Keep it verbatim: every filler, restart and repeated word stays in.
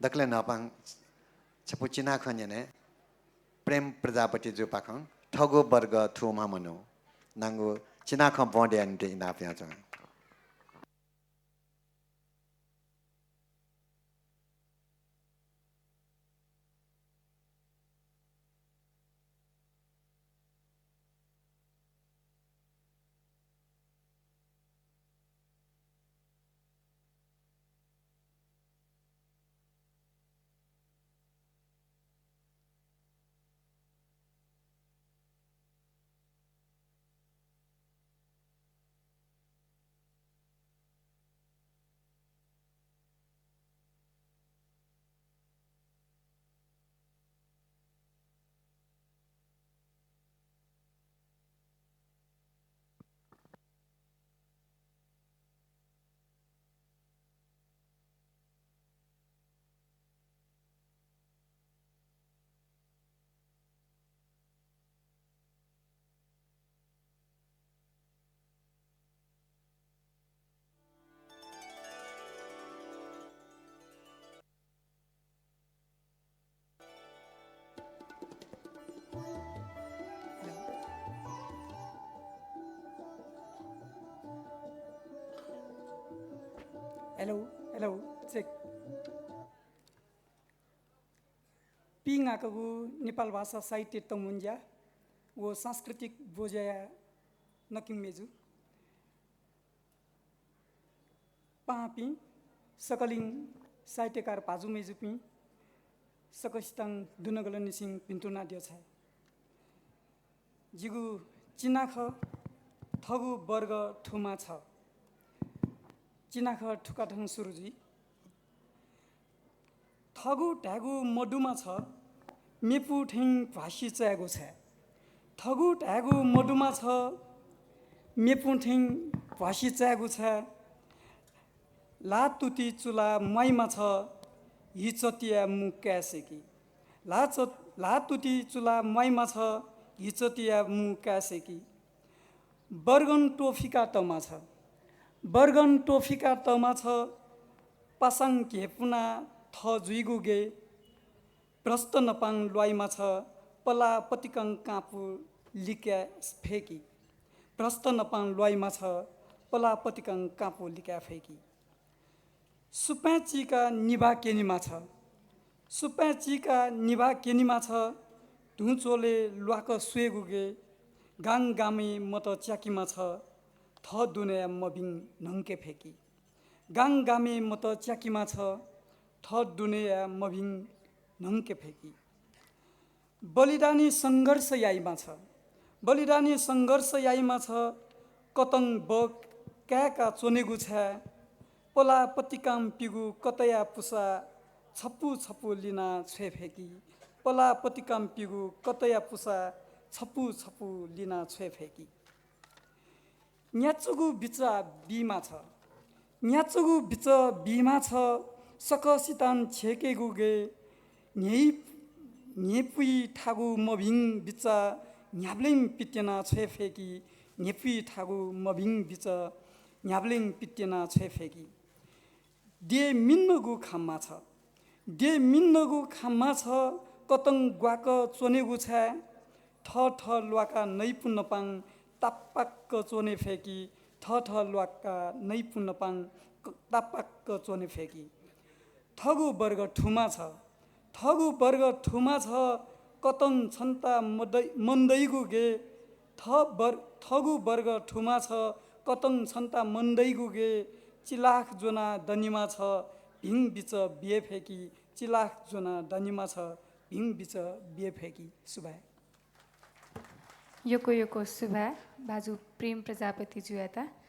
दकलय् न्हापां छपु चिनाखँ न्यने। प्रेम प्रजापति जुपाखं थगु वर्ग थुम्ह मनू नांगु चिनाखँ ब्वंदेया निंतिं इनाप यानाच्वना। Hello, hello, check। पिंगाकःगु नेपाल भाषा साहित्य तःमुंज्या व सांस्कृतिक ब्वज्याया नकिं मेजु, पाहांपिं सकलिं साहित्यकार भाजु मय्जुपिं सकसितं दुनुगलंनिसें भिन्तुना द्यःछाये। जिगु चिनाखँ थगु वर्ग थुम्ह छ। चिनाखँ थुकथं सुरु जुइ। थगु धायेगु मदुम्ह छ, मेपु थें भ्वासि चायेगु छाय्। थगु धायेगु मदुम्ह छ, मेपु थें भ्वासि चायेगु छाय्। ल्हाः तुति चुला म्वाइम्ह छ, हिचतिया मू काये सय्की। ल्हाः च-, ल्हाः तुति चुला म्वाइम्ह छ, हिचतिया मू काये सय्की। बर्गन त्वफिका तःम्ह छ, बर्गन त्वफिका तःम्ह छ, पासां घेपुना थः जुइगु गे। भ्रष्ट नपां ल्वाइम्ह छ, पलाः पतिकं काँपु लिकाये फय्की। भ्रष्ट नपां ल्वाइम्ह छ, पलाः पतिकं काँपु लिकाये फय्की। सुपाँय् चीकाः निभाः क्यनीम्ह छ, सुपाँय् चीकाः निभाः क्यनीम्ह छ, धुँचोले ल्वाकः स्वयेगु गे। गांगामय् मत च्याकीम्ह छ, थः दुनेया मभिं न्हंके फय्की। गांगामय् मत च्याकीम्ह छ, थः दुनेया मभिं न्हंके फय्की। बलिदानी संघर्ष याइम्ह छ, बलिदानी संघर्ष याइम्ह छ, कतं बः काय्का च्वनेगु छाय्। पलाः पतिकांपिगु कतया पुसा छपु छपु लिना छ्वये फय्की। पलाः पतिकांपिगु कतया पुसा छपु छपु लिना छ्वये फय्की। न्याच्चुगु बिचाः बीम्ह छ, न्याच्चुगु बिचाः बीम्ह छ, सकसितं छ्यय्केगु गे। न्ह्यइ-, न्ह्यइपुइ थाःगु मभिं बिचाः न्ह्याबलें पित्यना छ्वये फय्की। न्ह्यइपुइ थाःगु मभिं बिचाः न्ह्याबलें पित्यना छ्वये फय्की। द्यः मिन्नगु खाम्ह छ, द्यः मिन्नगु खाम्ह छ, कतं ग्वाकः च्वनेगु छाय्। थः थः ल्वाकाः नइपुनपां तापाक्क च्वने फय्की, थः थः ल्वाकाः नइपुनपां क-, तापाक्क च्वने फय्की। थगु वर्ग थुम्ह छ, थगु वर्ग थुम्ह छ, कतं छन्ता मदै-, मन्दइगु गे। थ वर-, थगु वर्ग थुम्ह छ, कतं छन्ता मन्दइगु गे। चिलाख ज्वना दनिम्ह छ, भिं बिचाः बिये फय्की। चिलाख ज्वना दनिम्ह छ, भिं बिचाः बिये फय्की। सुभाय्। यक्व यक्व सुभाय् भाजु प्रेम प्रजापति जुयात।